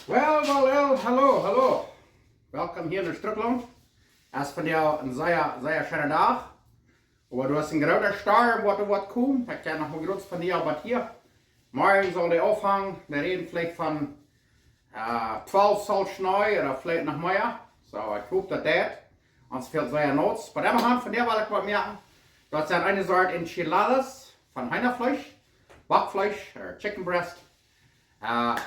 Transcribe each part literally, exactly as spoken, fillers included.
Well, well, well, hallo, hallo. Welkom hia en Strucklaunt. Es vondoag een sea, sea scheena Dach. Oba doa es een groota Storm, waut doa woat komen. Ekj kaun noch mau groot vondoag waut hia. Morjen saul dee aunfangen, dee räden veleicht von, äh, twalf Zoll Schnee ooda veleicht noch mea. Soo, ekj hop daut deit. Ons fält sea naut. Oba emmahan, vondoag well ekj waut moaken. Daut sent eene Sort Enchiladas von Heenafleesch, Bockfleesch, ooda chicken breast. Äh,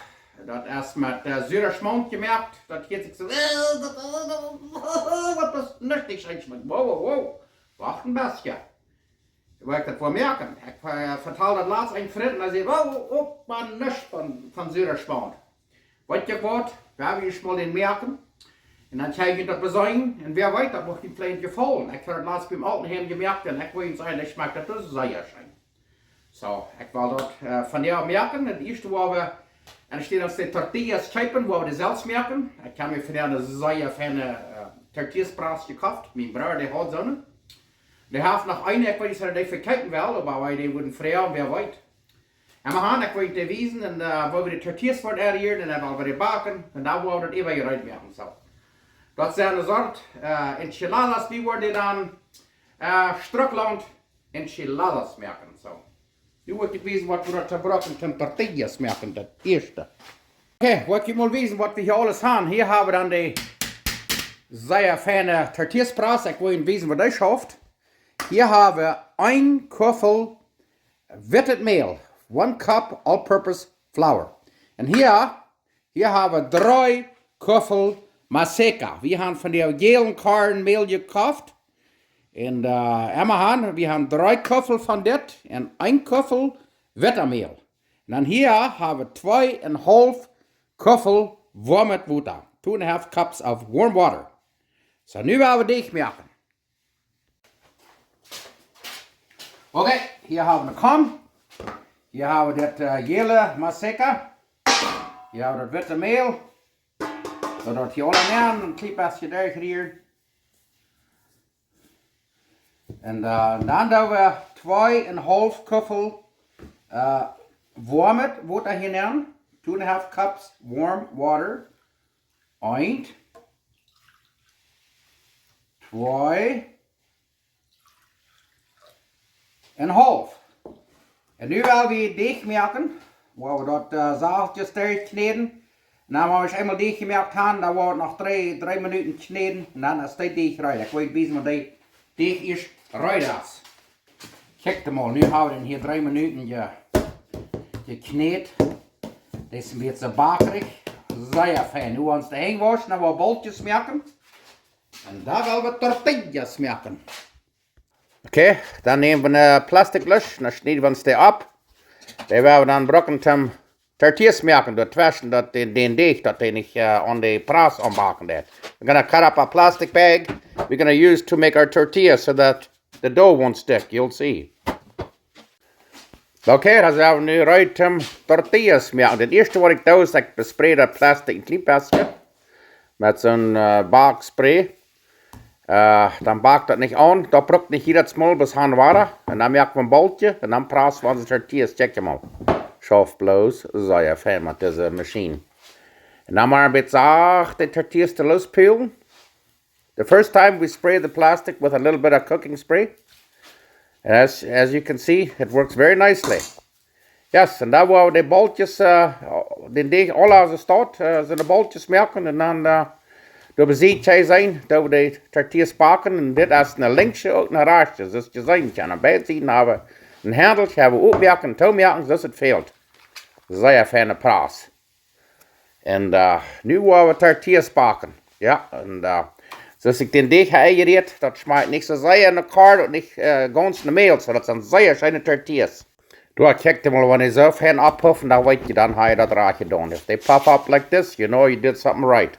daut es met, äh, sura Schmaunt jemoakt. Daut hieet sikj soo, äh, daut, äh, daut, äh, waut es nich, nich scheen schmakjt. Wow, wow, wow. Wacht een bät. Woo ekj daut woa moaken. Ekj, äh, vetald daut latst een Frint un hee säd: "Wow, oba nuscht von, von sura Schmaunt." Weet jie waut? Wie haben ieescht mol dän moaken. Un dan kjikj ekj daut beseenen. Un wäa weet, daut mucht junt veleicht jefaulen. Ekj hab daut latst biem Altenheim jemoakt un ekj well junt sajen, ekj schmakj daut sea scheen. Soo, ekj well daut, äh, vondoag moaken. Daut ieeschte woa wie, enne Städ aus de Tortillas kjeepen, woa wie dee selfst moaken. Ekj hab mie vondoag eene sea feine, äh, Tortillas Press jekoft. Mien Brooda, dee haud soone. Dee haft noch eene, ekj weet nich, auf hee dee vekjeepen well, oba wie dee wudden froagen, wäa weet. Emmahan, ekj well junt dee wiesen un, äh, woo wie de Tortillas woaren erhieren un dan woa wie dee backen un dan woa wie daut äwa jereed moaken, soo. Daut sent eene Sort, äh, Enchiladas, wie woaren dee dan, äh, Strucklaunt Enchiladas moaken, soo. Nu woa ekj wiesen, waut wie doa brucken, toom Tortillas moaken, daut ieeschte. Okay, woa ekj junt mol wiesen, waut wie hia aules haben. Hia haben wie dan dee sea feine Tortillas Press. Ekj well junt wiesen, woo dee schauft. Hia haben wie een Kuffel wittet Mäl, one cup all-purpose flour. Un hia, hia haben wie dree Kuffel Maseca. Wie haben von dee jäle Kornmäl jekoft. Un, äh, emmahan, wie haben dree Kuffel von dit un een Kuffel wittet Mäl. Un dan hia haben wie twee un haulf Kuffel woamet Wota. Two and a half cups of warm water. Soo, nu woa wie Deech moaken. Okay, hia haben wie de Kom. Hia haben wie dit, äh, jäle Maseca. Hia haben wie daut witte Mäl. Soo daut hia aula nenn, een kjlien bät derchrieren. Un, äh, dan doo wie twee un haulf Kuffel, äh, woamet Wota hia nenn. Two and a half cups warm water. Eent. Twee. Un haulf. Un nu woa wie Deech moaken. Woa wie daut, äh, sachtjes derchkjnäden. Un dan, wan wie eemol Deech jemoakt haben, dan woa wie noch dree, dree Minuten kjnäden. Un dan es de Deech reed. Ekj well wiesen, wan de Deech ieescht reed es. Kjikj mol, nu haben wie dän hia dree Minuten je-, jekjnät. Dee es een bät bakrich. Sea fein. Nu woa wie ons de Henj wauschen, dan woa wie Boltjes moaken. Un dan woa wie Tortillas moaken. Okay, dan näm wie een Plastikblech, dan schnied wie ons dee auf. Dee woa wie dan brucken toom Tortillas moaken, doatweschen daut dän, dän Deech, daut dee nich, äh, aun de Press aunbacken deit. We're gonna cut up a plastic bag we're gonna use to make our tortillas so that the dough won't stick, you'll see. Okay, dan sent wie nu reed toom Tortillas moaken. Daut ieeschte waut ekj doo es, ekj bespread daut Plastik een kjlien bät met soon, äh, Bakspray. Äh, dan bak daut nich aun, daut brukt nich jiedet Mol bloos han wada. Un dan moak wie een Boltje un dan press wie onse Tortillas, kjikj mol. Schauft bloos sea fein met dise Maschien. Un dan mau een bät sacht de Tortillas to loospullen. The first time we spray the plastic with a little bit of cooking spray. And as, as you can see, it works very nicely. Yes, un dan woa wie de Boltjes, äh, dän Deech aula aus et steit, äh, soone Boltjes moaken un dan, äh, doa bie Sied kjenn jie seenen, doa woa wie de Tortillas backen. Un dit es ne linksche, uk ne rajchte. Soo aus jie seenen kjennen, aun beid Sieden haben wie een Hendeltje, haben wie oppmoaken un toomoaken, soo aus et fält. Sea feine Press. Un, äh, nu woa wie Tortillas backen. Jo, un, äh, soo aus ekj dän Deech hab enjerieet, daut schmakjt nich soo sea no Korn un nich, äh, gaunz no Mäl, soo daut sent sea scheene Tortillas. Doa kjikj mol, wan dee soo fein aufpuffen, dan weet jie, dan hab jie daut rajcht jedonen. If they puff up like this, you know you did something right.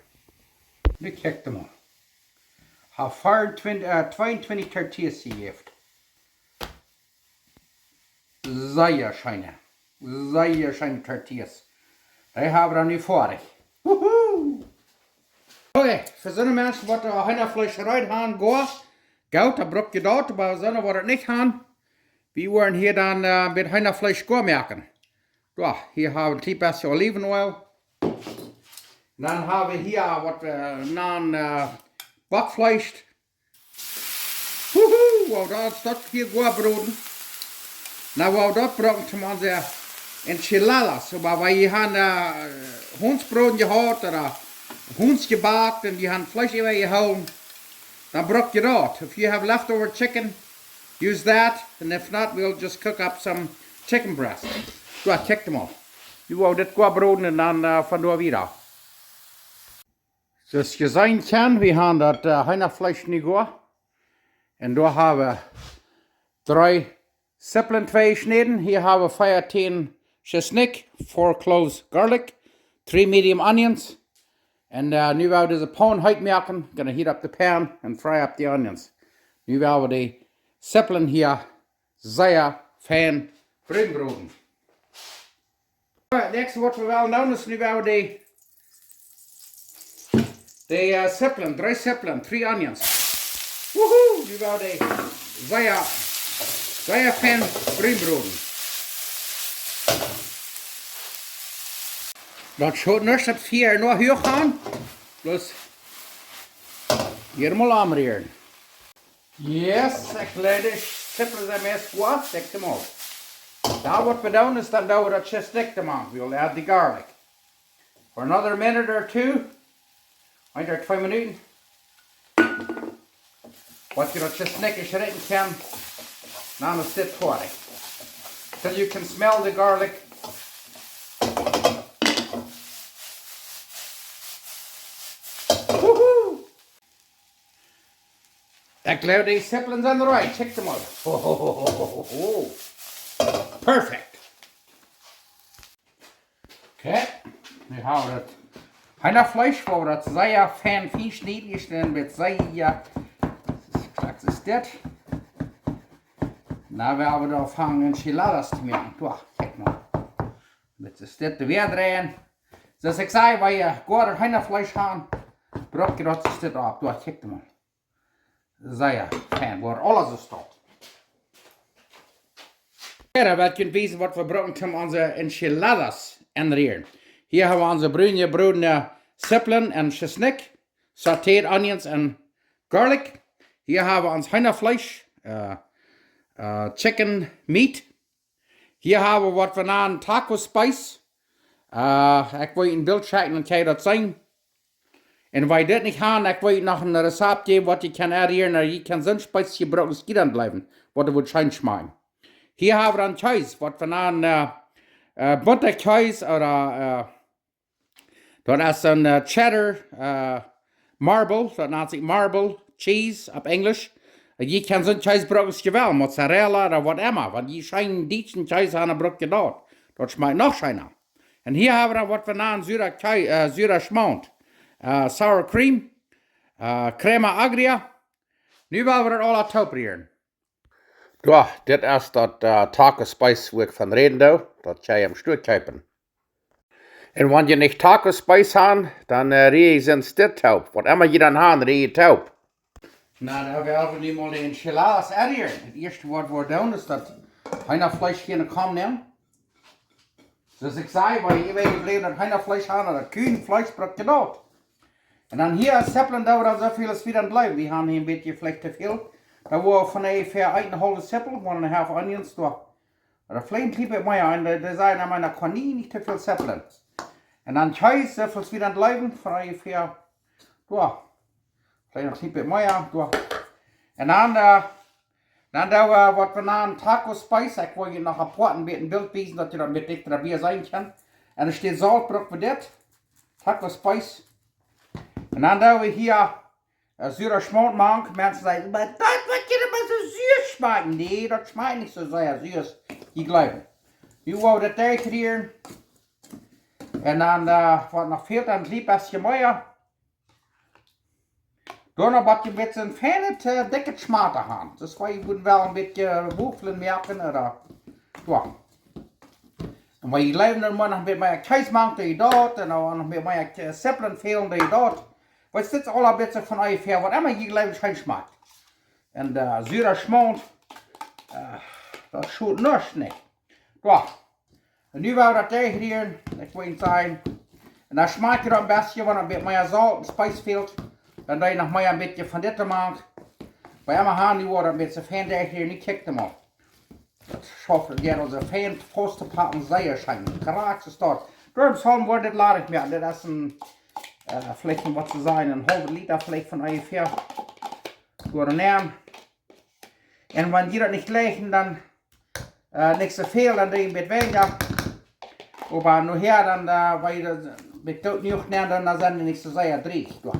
Nu kjikj mol. Hab vea-, äh, tweeuntwintich Tortillas jejäft. Sea scheene. Sea scheene Tortillas. Dee haben wie dan nu foadich. Wuhu! Okay, fa soone Menschen waut doa Heenafleesch reed haben, goa, goot, dan bruck jie daut, oba soone waut daut nich haben, wie woaren hia dan, äh, met Heenafleesch goa moaken. Jo, hia haben wie een kjlien bät Olivenöl. Dan hab wie hia waut wie nanen, äh, Backfleesch. Huhu, wow, daut es daut hia goa broden. Nu, wow, daut brukt maun onse Enchiladas. Oba wan jie han, äh, Hundsbroden jehaut ooda Hunds jebackt un jie han Fleesch äwa jehoolen, dan brukt jie daut. If you have leftover chicken, use that. And if not, we'll just cook up some chicken breast. Soo, kjikj mol. Nu woa wie dit goa broden un dan, äh, von doa wieda. Soo aus jie seenen kjennen, wie han daut, äh, Heenafleesch nu goa. Un doa hab wie dree Zippeln twei jeschnäden. Hia hab wie vieetieen Schisnikj, four cloves garlic, three medium onions. Un, äh, nu woa wie dise Paun heet moaken. Gonna heat up the pan and fry up the onions. Nu woa wie de Zippeln hia sea fein brun broden. Alright, next waut wie wellen doonen es nu woa wie de, de, äh, Zippeln, dree Zippeln, three onions. Wuhu, nu woa wie de sea, sea fein brun broden. Daut schult nuscht daut Fia noch huach gonen. Bloos hia mol aunrieren. Yes, ekj jleew de Zippeln sent meist goa, kjikj mol. Nu waut wie doonen es dan doo wie daut Schisnikj doa mank. We'll add the garlic. For another minute or two, een ooda twee Minuten. Waut jie daut Schisnikj rikjen kjennen, dan es dit foadich. Till you can smell the garlic. Woohoo! Ekj jleew de Zippeln sent reed. Kjikj mol. Ho, ho, ho. Perfect. Okay. Nu hab wie daut Heenafleesch, woa wie daut sea fein, fein schnieden, jeschnäden met sea, soo aus dit. Nu woa wie doa aunfangen Enchiladas to moaken. Doa, kjikj mol. Met dit doa wieda dreien. Soo aus ekj säd, wan jie goa daut Heenafleesch han, brukt jie daut dit opp. Doa, kjikj mol. Sea fein, woat aules soo stoakj. Hia woa ekj junt wiesen waut wie bruken om onse Enchiladas aunrieren. Hia hab wie onse brune, brune Zippeln un Schisnikj, sauteed onions and garlic. Hia hab wie ons Heenafleesch, äh, äh, chicken meat. Hia hab wie waut wie nanen Taco Spice. Äh, ekj woa junt een Bilt schekjen, dan kjenn jie daut seenen. Un wan jie dit nich han, ekj woa junt noch een Rezept jäwen, waut jie kjennen aunrieren, un jie kjennen soon Spice bruken, aus jie dan jleewen, waut et woat scheen schmakjen. Hia hab wie dan Kjees, waut wie nanen, äh, äh, Buttakjees ooda, äh, daut es een, äh, cheddar, äh, marble, daut nant sikj marble cheese opp Enjlisch. Un jie kjennen soon Kjees bruken aus jie wellen, Mozzarella ooda whatever. Wan jie scheenen dietschen Kjees han, dan brukt jie daut. Daut schmakjt noch scheena. Un hia hab wie dan waut wie nanen sura Kjee-, äh, sura Schmaunt, äh, sour cream, äh, crema agria. Nu woa wie daut aules toop rieren. Jo, dit es daut, äh, Taco Spice, wua ekj von räden doo. Daut kjenn jie em Stua kjeepen. Un wan jie nich Taco Spice han, dan, äh, rie jie soon dit toop. Waut emma jie dan han, rie jie toop. Nu, dan woa wie nu mol de Enchiladas aunrieren. Daut ieeschte waut wie doonen es daut Heenafleesch hia en de Kom nämen. Soo aus ekj säd, wan jie äwajebläwnet Heenafleesch han ooda Kuajenfleesch, brukt jie daut. Un dan hia Zippeln doo wie dan soo väl aus wie dan jleewen. Wie han hia een bät veleicht too väl. Dan woa wie von onjefäa eene haulwe Zippel, one and a half onions doa. Ooda veleicht een kjlien bät mea, un dee, dee sajen aun mie, daut kaun nich, nich too väl Zippeln. Un dan Kjees, soo väl aus wie dan jleewen, von onjefäa, doa. Veleicht een kjlien bät mea, doa. Un dan, äh, dan doo wie waut wie nanen Taco Spice. Ekj woa junt noch apoat een bät een Bilt wiesen, daut jie daut een bät dichta bie seenen kjennen. Un doa steit Solt, bruck wie dit. Taco Spice. Un dan doo wie hia, äh, sura Schmaunt mank. Menschen sajen: "Oba daut woat je emma soo sua schmakjen." Nä, daut schmakjt nich soo sea sua aus jie jleewen. Nu woa wie daut derchrieren. Un dan, äh, waut noch fält, dan een kjlien bät mea. Doano woa jie een bät feine, äh, dikje Schmaunt han. Daut es, wan jie wudden wellen een bät Woflen moaken, ooda, jo. Un wan jie jleewen, dan mott noch een bät mea Kjees mank, dan jie daut, un dan noch een bät mea, äh, Zippeln fälen, dan jie daut. Waut es dit aules een bät von onjefäa, waut emma jie jleewen scheen schmakjt. Un, äh, sura Schmaunt, äh, daut schult nuscht nich. Jo. Un nu woa wie daut derchrieren, ekj woa junt sajen, Dan schmakjt daut een bät, wan een bät mea Solt un Spice fält, dan doo jie noch mea een bät von dit to moaken. Oba emma han, nu woat daut een bät fein derch hia, nu kjikjt mol. Daut schauft, jie, aulsoo fein faust to packen, sea scheen. Krakjt soo steit. Doaromm sellen wie dit ladich moaken. Dit es een, äh, veleicht een, waut to sajen, een haulwen Lita veleicht von onjefäa. Doa nämen. Un wan jie daut nich jlikjen, dan, äh, nich soo väl, dan doo jie een bät weinja. Oba nohäa dan, äh, wan jie daut met doot jenuach nämen, dan, dan sent dee nich soo sea dreech. Jo.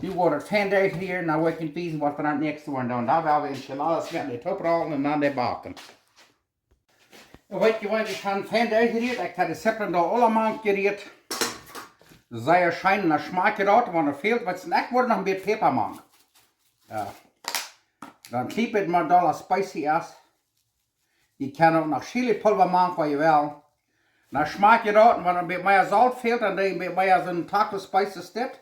Nu woat daut fein derch hia, dan woa ekj junt wiesen, waut wie dan daut näakjste woaren doonen. Dan woa wie Enchiladas met de toop rollen un dan dee backen. Un weet jie waut, ekj hab fein derchjerieet. Ekj hab de Zippeln doa aula mank jerieet. Sea scheen, un dan schmakjt daut, wan et fält, waut, ekj woa noch een bät Päpa mank. Jo. Dan kjikjt mau, daut et spicy es. Jie kjennen uk noch Chilipulva mank, waut jie wellen. Dan schmakjt daut, un wan een bät mea Solt fält, dan doo jie een bät mea soon Taco Spice es dit.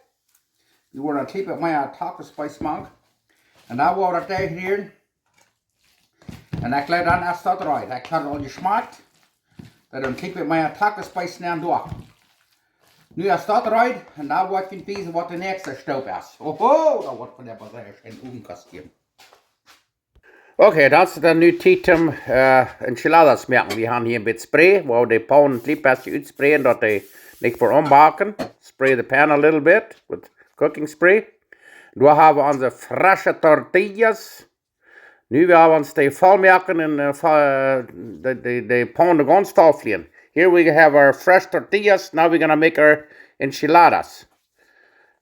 Jie woaren een bät mea Taco Spice mank. Un dan woa wie daut derchrieren. Un ekj jleew, dan es daut reed. Ekj hab aul jeschmakjt. Dan kjikj wie mau Taco Spice nenn doa. Nu es daut reed. Un dan woa ekj junt wiesen, waut de näakjste Stoop es. Oho, daut woat von de Basilisch en Owen kastieren. Okay, daut es dan nu Tiet om, äh, Enchiladas moaken. Wie han hia een bät Spray, woa wie de Paun een kjlien bät utsprayen, daut dee nich veraunbaken. Spray the pan a little bit with cooking spray. Doa hab wie onse fresche Tortillas. Nu woa wie ons dee voll moaken un, äh, fa-, äh, de, de, de Paun gaunz voll flieen. Here we have our fresh tortillas. Now we're gonna make our enchiladas.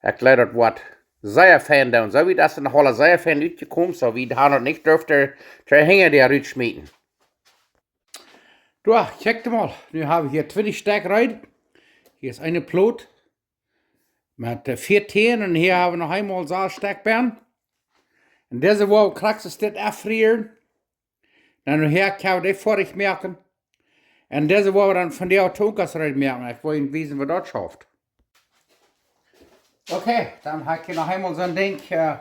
Ekj jleew, daut woat sea fein doonen. Soo wie daut en de Hall sea fein utjekomen, soo wie daut noch nich durft, de, de Henj doa rutschmieten. Jo, kjikjt mol. Nu hab wie hia twintich Stekj reed. Hia es eene Plot met, äh, vea Tieen un hia hab wie noch eemol sas Stekj bie. Un dise woa wie krakjt soo dit auffrieren. Dan nohäa kjenn wie dee foadich moaken. Un dise woa wie dan von de Tunkas reed moaken. Ekj woa junt wiesen, woo daut schauft. Okay, dan hab ekj hia noch eemol soon Dinkj, äh,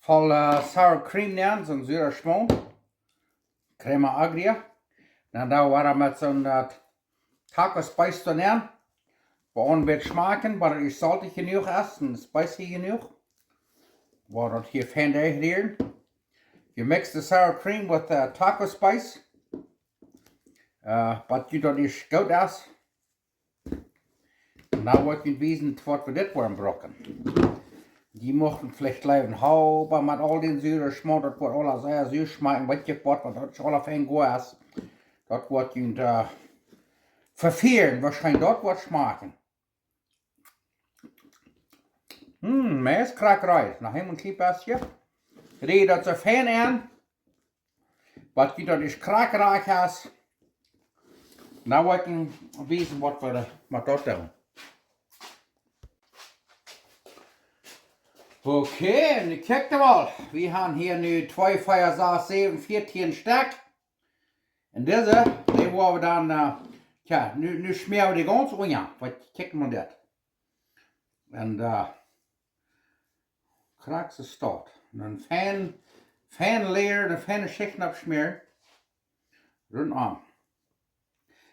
voll, äh, sour cream nenn, soon sura Schmaunt. Crema agria. Dan doo wie daut met soon, äh, Taco Spice doa nenn. Woa wie een bät schmakjen, waut et soltich jenuach es un spicy jenuach. Woa wie daut hia fein derchrieren. You mix the sour cream with the taco spice. Äh, waut jie daut es goot es. Un dan woa ekj junt wiesen, waut wie dit woaren brucken. Jie muchten veleicht jleewen, oba met aul dän sura Schmaunt, daut woat aules sea sua schmakjen, weet jie waut, waut daut aules fein goot es. Daut woat junt, äh, vefieren, woarschienlich daut woat schmakjen. Mm, mea es krakjt reed. Noch eemol een kjlien bät. Rie daut soo fein aun. Waut jie daut es krakjt reed es. Nu woa ekj junt wiesen, waut wie, waut daut doonen. Okay, un kjikjt mol. Wie han hia nu twee, vea, sas, säwen, vea, tieen Stekj. Un dise, dee woa wie dan, äh, tja, nu, nu schmäa wie dee gaunz unja. Waut, kjikjt mol dit. Un, äh, krakjt soo steit. Un dan fein, fein Layer, eene feine Schicht oppschmäaren. Runtom.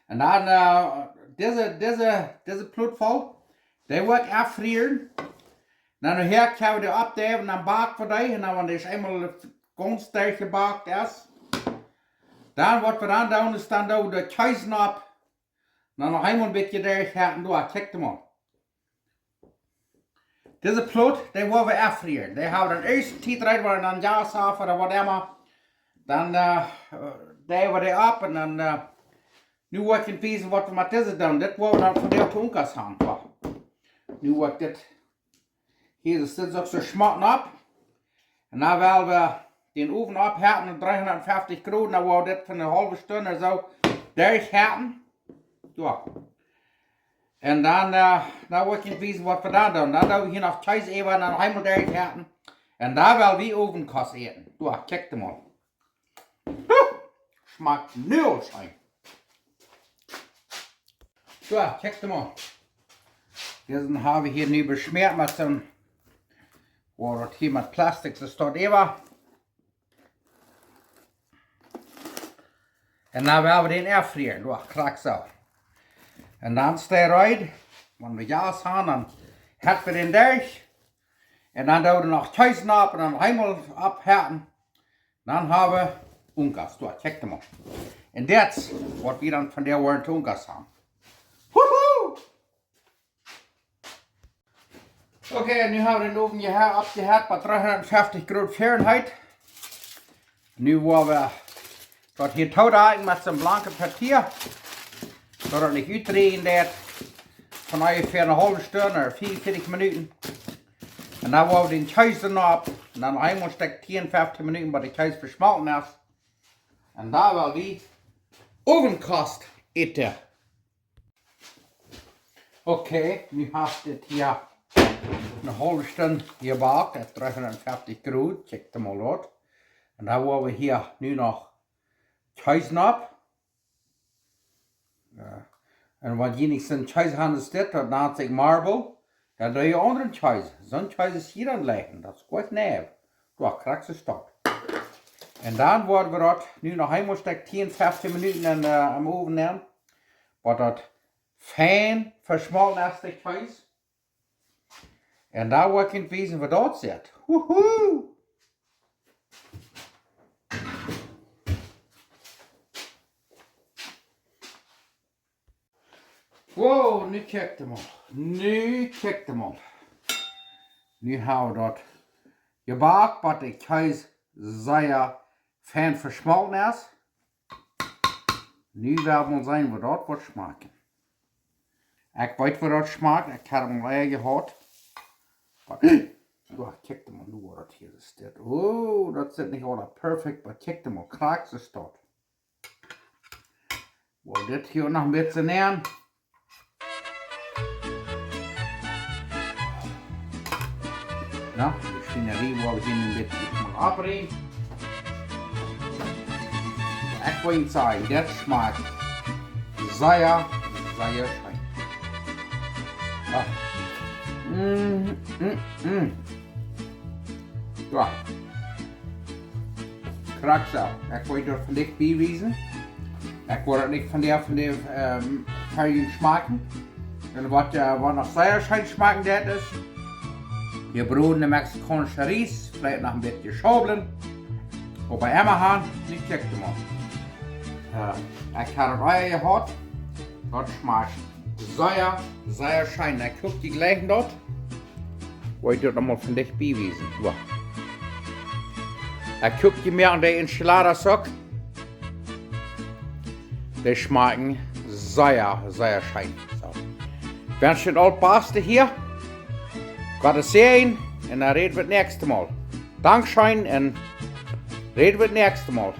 Un dan, äh, dise, dise, dise Plot voll, dee woa ekj auffrieren. Dan nohäa kjenn wie dee oppdeiwen, dan bak wie dee. Un dan, wan dee eemol gaunz derchjebakt es, dan waut wie dan doonen, es dan doo wie de Kjees opp. Dan noch eemol een bät derchhakjen, doa, kjikjt mol. Dise Plot, dee woa wie auffrieren. Dee hab wie dan ieescht Tiet reed, wan wie dan Gas haben ooda waut emma. Dan, äh, doo wie dee opp un dan, äh, nu woa ekj junt wiesen, waut wie met dise doonen. Dit woa wie dan von de Tunkas han. Nu woa ekj dit, hia es dit uk soo schmock opp. Un dan woa wie dän Owen oppheeten opp dreehundatfeftich Grod, dan woa wie dit fa eene haulwe Stund soo derchheeten. Jo. Un dan, äh, dan woa ekj junt wiesen, waut wie dan doonen. Dan doo wie hia noch Kjees äwa un dan eemol derchheeten. Un dan woa wie Owenkost äten. Jo, kjikjt mol. Huh, schmakjt nu aul scheen. Soo, kjikjt mol. Dise hab wie hia nu beschmäat met soon, woa daut hia met Plastik soo steit äwa. Un dan woa wie dän auffrieren, jo, krakjt soo. Un dan steit reed. Wan wie Jast han, dan hett wie dän derch. Un dan doo wie noch Kjees nopp un dan eemol opphitten. Dan hab wie Unkas. Doa, check dee mol. Un dit es waut wie dan vondoag woaren to Unkas han. Wuhu! Okay, nu hab wie dän Owen hia oppjeheet bie dreehundatfeftich Grod Fahrenheit. Nu woa wie daut hia toodakjen met soon blanket Papia, daut daut nich utdrieejen deit, von onjefäa eene haulwe Stund ooda vea un vieetich Minuten. Un dan woa wie dän Kjees doa nopp un dan eemol Stekj tieen, feftieen Minuten, bat de Kjees veschmolten es. Un dan woa wie Owenkost äten. Okay, nu haft dit hia eene haulwe Stund jebackt, opp dreehundatfeftich Grod, check dee mol doa. Un dan woa wie hia nu noch Kjees nopp. Jo. Un wan jie nich soon Kjees han aus dit, daut nant sikj Marble, dan doo jie aundren Kjees. Soon Kjees es hia aun leewen, daut es goot, nä. Doa, krakjt soo stoakj. Un dan woa wie daut nu noch eemol Stekj tieen, feftieen Minuten en, äh, em Owen nämen, bat daut fein veschmolten es, de Kjees. Un dan woa ekj junt wiesen, woo daut sitt. Wuhu! Wow, nu check dee mol. Nu check dee mol. Nu hab wie daut jebackt, bat de Kjees sea fein veschmolten es. Nu woa wie mol seenen, woo daut woat schmakjen. Ekj weet, woo daut schmakjt. Ekj hab am aul jehaut. Oba, oh, check dee mol nu, woo daut hia sitt. Oh, daut sitt nich aula perfekt, oba check dee mol, krakjt soo stoakj. Woa dit hia noch een bät nämen. Na, de Schwienerie woa wie hia een bät mol oprieemen. Ekj woa junt sajen, dit schmakjt sea, sea scheen. Ah. Mm, mm, mm. Jo. Krakjt soo. Ekj woa daut von dicht bie wiesen. Ekj woa daut nich von de, von de, ähm, Farw schmakjen. Un waut, äh, waut noch sea scheen schmakjen deit es jebrodne mexikaunsche Ries, veleicht noch een bät schaublen. Oba emma han, nich check dee mol. Äh, ekj hab daut Ei jehaut. Daut schmakjt sea, sea scheen. Ekj kjikj die jlikj daut. Woa ekj daut noch mol von dicht bie wiesen. Woa. Ekj kjikj die mea aun de Enchiladas uk. Dee schmakjen sea, sea scheen. Soo. Wensch junt aul daut Baste hia. Gottes Säajen. Un dan räd wie daut näakjste Mol. Dankscheen un räd wie daut näakjste Mol.